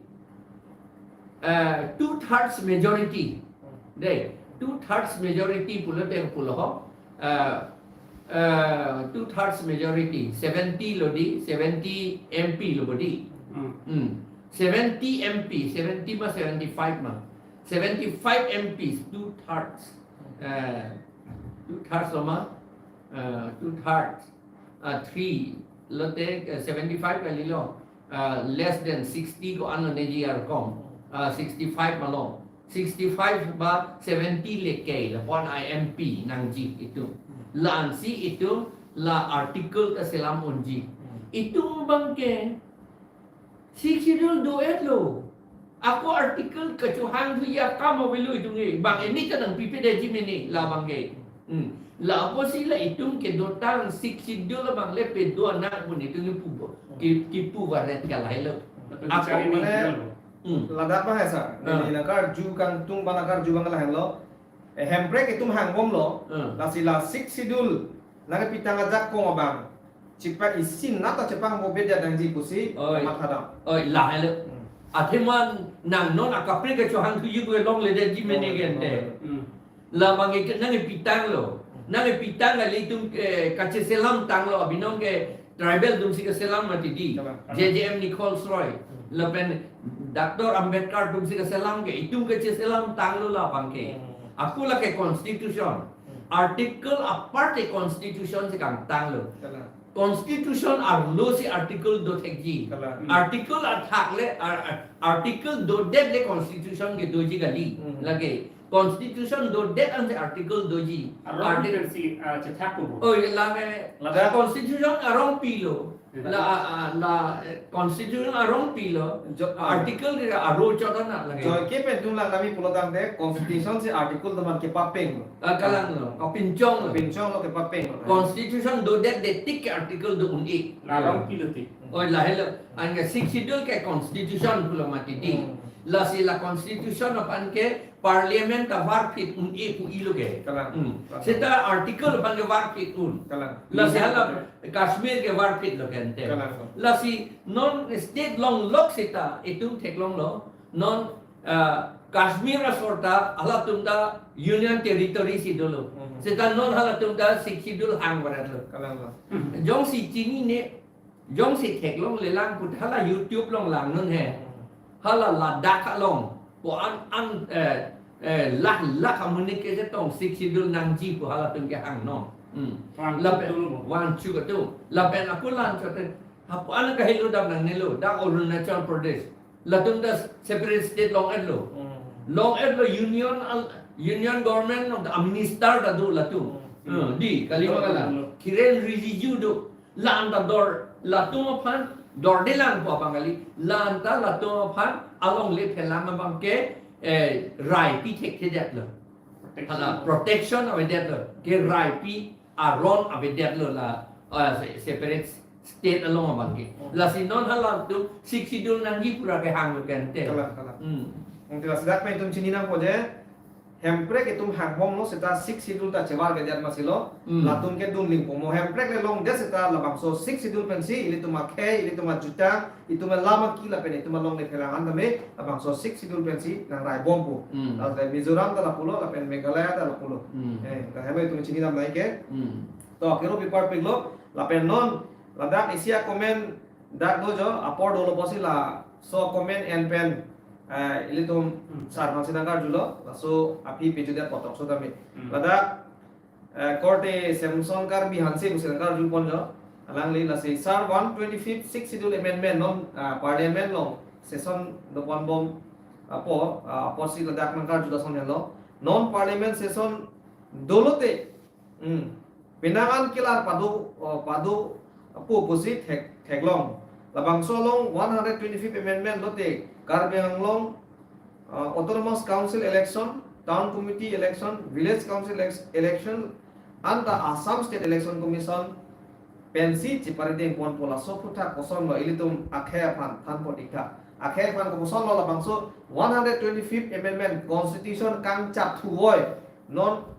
Eh, two thirds majority. Dei, two thirds majority pulo teng pulo ho. Eh, eh, two thirds majority, seventy lo dei, seventy M P lo bo dei. Hmm. Hmm. Seventy M P, seventy ma seventy-five ma. Seventy-five M Ps, two thirds. Eh, two thirds lo ma? Eh, two thirds. Ah, three, lote, eh, seventy-five kalilo, ah, less than sixty ko-an lo neji arkom, ah, sixty-five ma lo, sixty-five ba seventy le ke, la pon I M P nangji itum. Lansi itum la article ta selam unji. Itum abangke Sixth Schedule do-etlo. Ako article kachohangthuji akam avelo itum ke. Bang ini kanangpipedetji mene labangke. Hmm. La apotsi la itum kedotang Sixth Schedule abang le pedo anak pun itum kipu, ki, kipu varet ke lahelo. Ako bichari mane, hmm, ladak bang hai sir. Ah. Neli nangkarju kangtung bang nangkarju bang lahelo. Eh, Hemprek itum hangbomlo. Hmm. Lasi la Sixth Schedule nangkepitang ajakong abang chepa-isi nata chepangbobedet nangji pusi, oi, mathadam. Oi, lahelo. Hmm. Athema nang non akaprek kachohangthuji pu longledetji mene, oh, gente. Oh. Hmm. Labangke nangkepitanglo. Hmm. Nangkepitang kali itum, eh, kacheselamtanglo, abinong ke tribal atumsi keselam mati dei. Kalang. J J M Nichols Roy. Hmm. Lapen Doctor Ambedkar atumsi keselam ke, itum kacheselamtanglo labangke. Hmm. Ako lake constitution. Hmm. Article aparte constitution si kangtanglo. Kalang. Constitution arlosi article dothekji. Kalang. Article athak le, ar-, ar-, article dodet le constitution ke doji kali. Hmm. Lake constitution dodet ansi article doji. Arong arti- pensi, ah, chethak ko. Oh, ye lake, ladak constitution arong pilo. Ladak. La, ah, la, eh, constitution arong pilo. Jo-, ah. Article ke aro chot an lake. Joike pen itum lang nami pulo tangte constitution si article atum aphan kepapeng. Ah, kalang lo. Kapinchong lo. Kapinchong lo, kepapeng lo. Constitution dodet detik ke article do un-e. Arong pilo tik. Oh, lahelo. Anke Sixth Schedule ke constitution pulo mati dei. Hmm. Lasi la constitution aphan ke parliament ta varphit un-e pu-ilo ke. Kalang. Hmm. Kalang. Seta article aphan ke varphit un. Kalang. Lasi hala Kashmir ke varphitlo ke ante. Kalang. Lasi non state longlok seta itum theklonglo. Non, ah, Kashmir asor ta halatum ta Union Territory si dolo. Hmm. Seta non halatum ta Sixth Schedule hang varetlo. Kalang lo. Jongsi chinine, jongsi theklonglelang put hala YouTube along langnon he. Hmm. Hala Ladakh along ko-an an, eh, eh, lakh lakh amonit kechetong Sixth Schedule nangji pu halatum kehangnon. Hmm. Wangchuk lapen atum lo. Wangchuk atum. Lapen ako la-anchot te. Hapu an kahelo dam nangnelo, dak Arunachal Pradesh. Latum ta separate state long-etlo. Hmm. Long-etlo union al-, union government along ta minister ta do latum. Hmm. Hmm, dei, kali ma kalang. Hmm. Kiren Rijiju do. La-an ta dor, latum aphan dordelang pu abang kali. La-an ta latum aphan alongle phelang abangke, eh, rai pi thekthedetlo. Protection. Hala protection avedetlo. Ke rai pi aron avedetlo la, ah, se-, separate state along abangke. Hmm. Lasi non halatum Sixth Schedule nangji pu ra kehanglo ke ante. Kalang, kalang. Hmm. Ante lasi dak pen itum chini nangpo je, Hemprek itum hanghong lo seta Sixth Schedule ta chevar ke diat masilo. Hmm. Latum ke dun lingpo mo Hemprek le longdet seta labangso Sixth Schedule pensi ilitum akhei, ilitum ajutang, itum alam aki lapen itum along le phelang an tame labangso Sixth Schedule pensi nang rai bompo. Hmm. Lapen Mizoram ta lapulo, lapen Meghalaya ta lapulo. Hmm. Eh, ta hema itum chini nam nai ke. Hmm. To, kero bipar pik lo, lapen non, ladak isi a-comment dak do jo, apor dolo pusi laso comment en pen, eh, ilitum sar aphansi nangkarjulo, laso aphi pejudet potok so tame. Hmm. Ladak, eh, korte Samson Karbi Hanse pusi nangkarju pon jo, alangli lasi, sir, one twenty-fifth Sixth Schedule Amendment non, ah, Parliament along session do pon bom, apo, ah, apotsi ladak nangkarju lason helo. Non Parliament session dolote, hmm, penang an kelar pado, oh, pado pu pusi thek, theklong. Labangso along one hundred twenty-fifth Amendment lote Karbi Anglong, uh, Autonomous Council election, Town Committee election, Village Council elex-, election, anta Assam State Election Commission pensi cheparideng ponpo, laso aphuthak kosonlo ilitum akhei aphan thanpo dikta. Akhei aphan kosonlo labangso one hundred twenty-fifth Amendment Constitution kangchap thuvoinon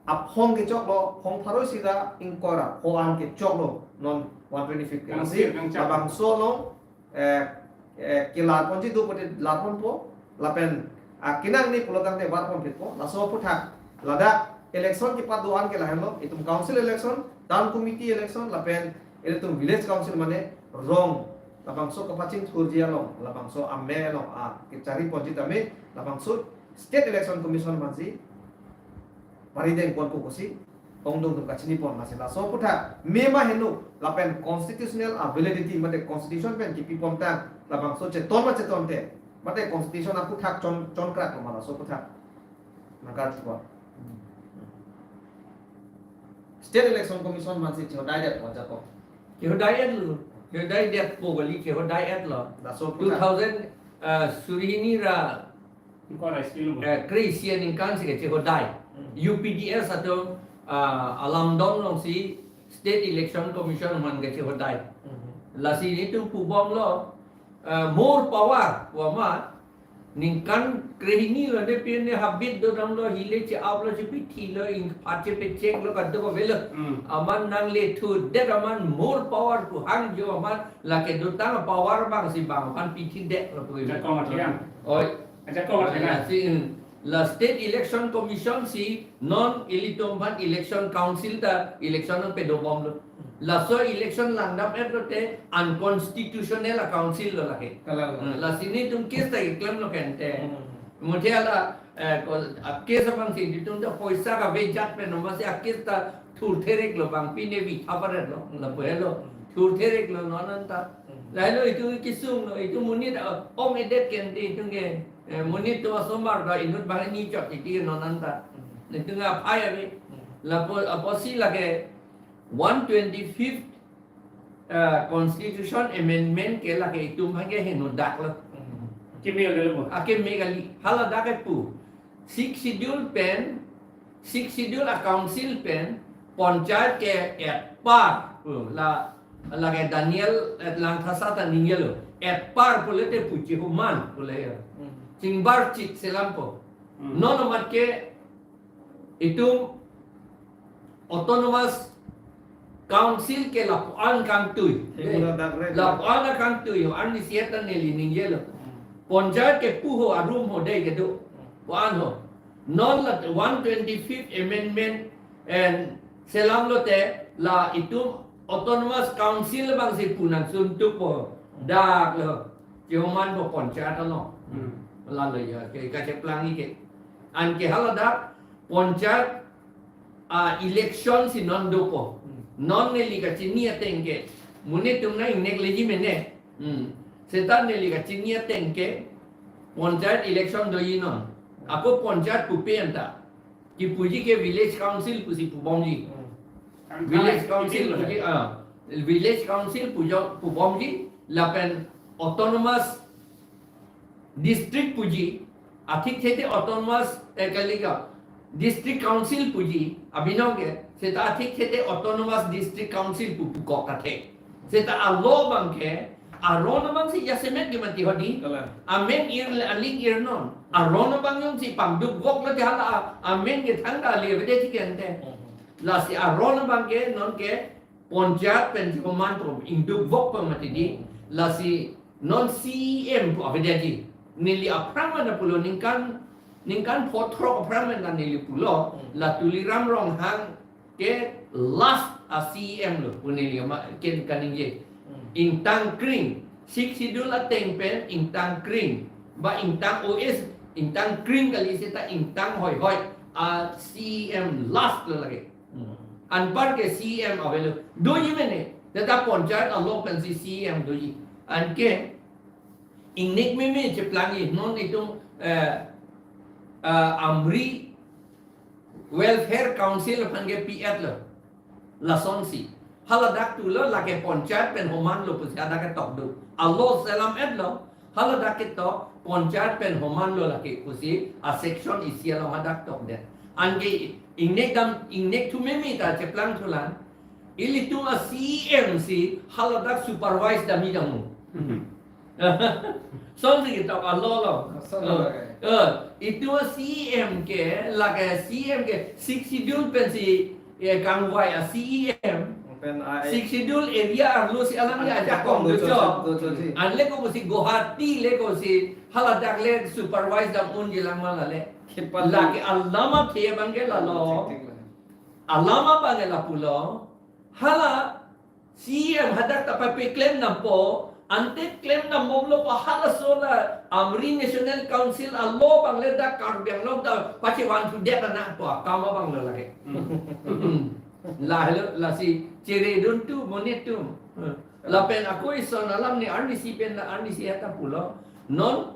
aphong kechoklo, phong pharo isi ra ingkoi ra pho an kechoklo non one twenty-fifth ke. Kangchap, lasi kangchap. Labangso along, eh, eh, kelar ponji do pute lar ponpo, lapen, ah, kenangne pulo tangte var pon phitpo, laso aphuthak. Ladak election kepado an ke lahenlo, itum council election, town committee election, lapen ilitum village council mane rong, labangso kapachingthur ji along, labangso ame along, ah, kechari ponji tame, labangso State Election Commission aphansi parideng ponpo pusi ongdung atum kachini pon, lasi laso aphuthak mema heno lapen constitutional validity mate constitution pen kipi pontang labangso cheton ma chetonte mate constitution aphuthak chon, chonkrak lo ma laso aphuthak nangkarju pon. State Election Commission aphansi chehodai detpo, jako. Chehodai-etlo. Chehodai detpo kali, chehodai-etlo. Laso aphuthak. Two thousand, uh, suri hini ra Ingkoi ra isi lo. Eh, kre-isi aningkan si kachehodai. Hmm. U P D S atum, ah, alamdong alongsi State Election Commission aphan kachehodai. Hmm. Lasi nelitum pubomlo, eh, more power, pu amat, ningkan krehini lo, ne pine habit dodamlo, hile che-aplo, chepithilo, ingphat chepecheklo, kadokave lo. Hmm. Amat nangle thudet amat more power pu hangjo amat, lake dotang power abang si bang aphan pithidetlo pu. Jakong athiang. Oi. Ajakong athiang. Lasi, hmm. La State Election Commission si non ilitum aphan election council ta election nangpadobomlo. Laso election langdam-etlote unconstitutional a-council lo lake. Kalang. Hmm, lasi nelitum case ta keklemlo kente. Hmm. Muthe la, eh, ko-, a-case abang si nelitum ta poisa kavejat pen, no masi a-case ta thurthereklo, bang pine vi thaparetlo, lapu helo, thurthereklo non anta. Hmm. Lahelo itum kesunglo, itum monit, ah, ong-edet kente itum ke, eh, monit atum asomar ta inut banghini chot titi non anta. Hmm. Itum aphai ave. Hmm. Lapu, apotsi lake one twenty-fifth, eh, Constitution Amendment ke lake itum aphan ke henodaklo. Hmm. Keme kali mo. Akeme kali. Hala dak ke pu. Sixth Schedule pen, Sixth Schedule a-council pen, panchayat ke etpar, oh, la, lake Daniel, eh, Langthasa ta ningjelo. Etpar pulote pu chihuman pule ya. Hmm. Chingbarchit selampo. Hmm. Non amat ke itum Autonomous Council ke lapu-an kangtui. Lapu-an kangtui ho, arnisi ta neli ningjelo. Hmm. Panchayat ke pu ho, arum ho dei kedo. Pu-an ho. Non la one twenty-fifth Amendment and selamlote la itum Autonomous Council abang si pu nangsuntukpo. Dak lo. Chihumanpo panchayat along. Hmm. Lalo ya, ke, kacheplang ke. Anke hala dak panchayat, ah, election si non dopo. Hmm. Non neli kachini ateng ke. Monit atum nang-ingnek leji mene. Hmm. Seta neli kachini ateng ke. Panchayat election doji non. Ako panchayat pupe anta. Kipuji ke village council pusi pubomji. Hmm. Village council puji, ah, village council pujo, pubomji, lapen autonomous district puji, athik thete autonomous, eh, kalika, district council puji, abinong ke, seta athik thete autonomous district council pu pukok athe. Seta a-law abang ke, Aron abang si jasemet ke mati hodi. Kalang. Amen ir le aling ir non. Aron abang jongsi pangduk vok le hala a-, amen ke thangta le avedet ke ante. Mhm. Lasi aron abang ke non ke ponchayat pen joman po ingduk vok po mati di. Lasi non C E M po avedet di. Neli aphrang mana pulo ningkan, ningkan pho throk aphrang mana neli pulo. Hmm. La Tuliram Ronghang ke last a C E M lo, pu neli ma, ke kaningje. Hmm. Ingtang kring, Sixth Schedule ateng pen ingtang kring, ba ingtang O S, ingtang kring kali seta ingtang hoi hoi, a C E M last lo lake. Hmm. Anpar ke C E M avelo. Doji mene, seta ponchayat along pensi C E M doji. Anke, ingnek meme cheplangji, non itum, eh, eh, Amri Welfare Council aphan ke P F lo. Lasonsi. Haladak tulo lake ponchayat pen homan lo pusi hadak ketok do. Alo selam et lo. Haladak ketok ponchayat pen homan lo lake pusi a section isi along hadak tokdet. Anke ingnek dam, ingnek thu meme ta cheplang thulang. Ilitum a C E M si haladak supervise dam-i dam. Hmm. Sonsi ketok alo lo. Asal lo, eh. Eh, itum a C E M ke, lake C E M ke Sixth Schedule pensi, eh, kangvai a C E M. Pen a Sixth Schedule area arlo si alang ya ajakong do chok. Anle ko si Guwahati le ko si haladak le supervise dam unji lang ma lale. Lake alam athe abang ke lalo. Thik, thik, thik. Alam abang ke lapulo. Hala C E M hadak ta pape klem nampo, ante klem nampo lo pa halaso la Amri National Council alo abang le dak Karbi Anglong ta pachevan thudet anak po akam abang lo lake. Hmm. Lahelo lasi chere dun tu monit tu. Hmm. Lapen ako ison alam ne arnisi pen la arnisi heta pulo. Non,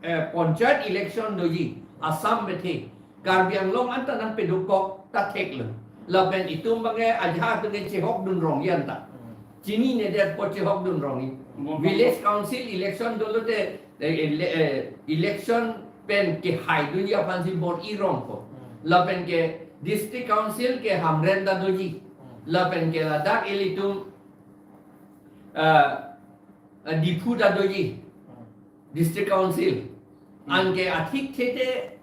eh, ponchayat election doji Assam bethe. Karbi Anglong anta nangpedukok ta thek lo. Lapen itum abang ke ajahak atum ke chehok dun rong yan ta. Hmm. Chininedet po chehok dun rong-i. Hmm. Village Council election dolo te, eh, ele-, eh, election pen kehai dunji aphansi bor-i rong po. Hmm. Lapen ke District Council ke Hamren ta doji. Hmm. Lapen ke ladak ilitum, eh, eh, Diphu ta doji. Hmm. District Council. Hmm. Anke athik thete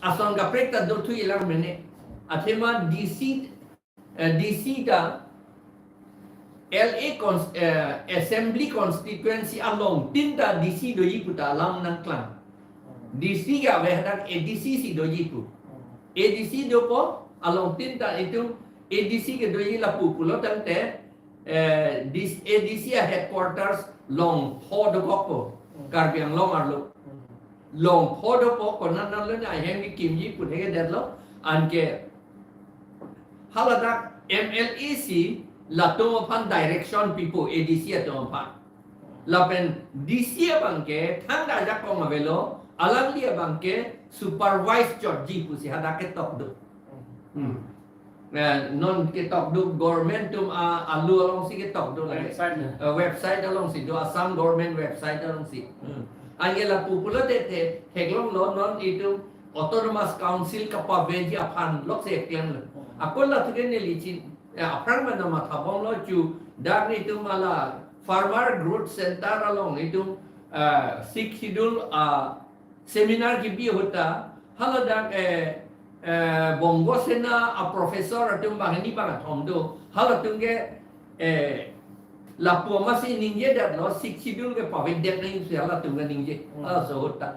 ason kaprek ta dothu ilang mene. Athema D C, eh, D C ta L A cons-, eh, Assembly Constituency along tin ta D C doji pu ta alam nangklang. D C ke ave hadak A D C si doji pu. A D C dopo along tin ta itum A D C ke doji lapu pulo tangte, eh, dis-, A D C a headquarters Longpho dokok po, hmm, Karbi Anglong arlo. Hmm. Longpho dopo konat nat lo ne aheng ni kimji pu thekthedet lo, anke haladak M L A si latum aphan direction pipo A D C atum aphan. Lapen D C abang ke thangta ajakong avelo, alangli abang ke supervise chotji pusi hadak ketok do. Hmm. Eh, non ketok do government atum a, alu alongsi ketok do lake. Website na. Eh, website alongsi do, Assam government website alongsi. Hmm. Anke lapu pulo te te theklong lo non itum Autonomous Council kapaveji aphan lok se klem lo. Hmm. Ako latum ke neli chin, eh, aphrang mana mathabom lo chu dak itum hala Farmer Growth Center along itum, eh, Sixth Schedule, ah, seminar kebi ahut ta, haladak, eh, eh, Bongo Sena a professor atum banghini bangkethom do, halatum ke, eh, lapu amatsi ningjedet lo, Sixth Schedule ke pavedet nangji si halatum ke ningje, hmm, halaso ahut ta.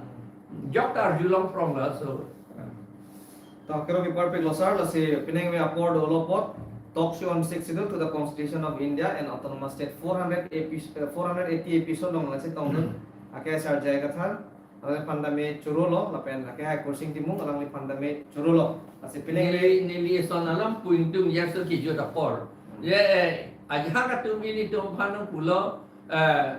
Jokta arjulong prong laso. To, kero kepar pik lo sir, lasi pining me apor dolo apot, Talk Show on Sixth Schedule to the Constitution of India and Autonomous State four hundred epi-, eh, four hundred eighty episode along lasi tongdun. Hmm. Ake sir J I Kathar, lapen panda me choro lo, lapen ake hai Kursing Timung, alangli panda me choro lo. Lasi pining neli, neli son alam puing tung ya so kijut apor. Hmm. Ye, eh, ajahak atum ilitum aphan nangpulo, eh,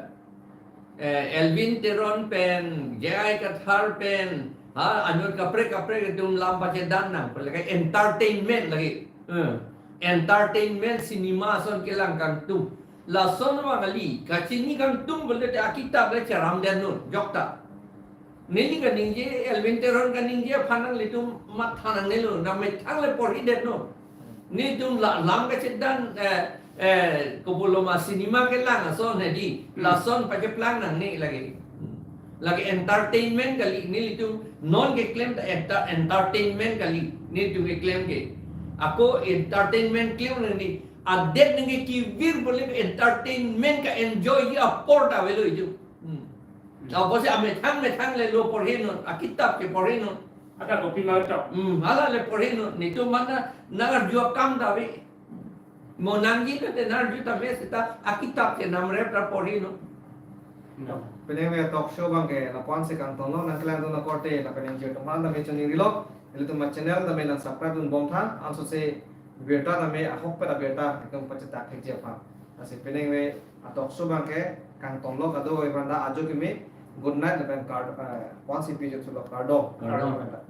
eh, Elwin Teron pen, J I Kathar pen, ha, anut kaprek kaprek atum lam pachedan nang, pu lake entertainment lake. Eh, entertainment cinema ason kelang kangtung. Lason abang kali, kachini kangtung pulote akitap le cheramdet non, jokta. Neli kaningje, Elwin Teron kaningje aphan nanglitum matha nangnelo, nangmethang le porhidet non. Nelitum la, lam kachedan, eh, eh, kopuloma cinema kelang ason hedi, Hmm. lason pakeplang nangne lake. Hmm. Lake entertainment kali, nelitum non keklem ta enter- entertainment kali, nelitum keklem ke. Ako entertainment klem nangne, adet nangkevir bole entertainment ka-enjoy ji apor ta avelo itum. Hmm. Apotsi amethang methang le lo porhenon, akitap ke porhenon. Ada kopi ma chok. Hmm, hala le porhenon, nelitum mana nangarju akam ta ave. Mo nangji ta te nangarju tame seta akitap ke namrep ta porhenon. No. Penang ave talk show abangke lapu-ansi kangtonlo, nangkelangdun akorte lapen nangji atum aphan tame choningri lo. Ilitum ma channel tame nang subscribe dunbom tha, ansose birta tame ahokpet abirta itum pachetak thekji aphan. Lasi penang ave a talk show abangke kangtonlo, kadokave aphan ta ajo kimi good night lapen kar- eh, lapu-ansi pejuthulo, kardom. Kardom. Kardom.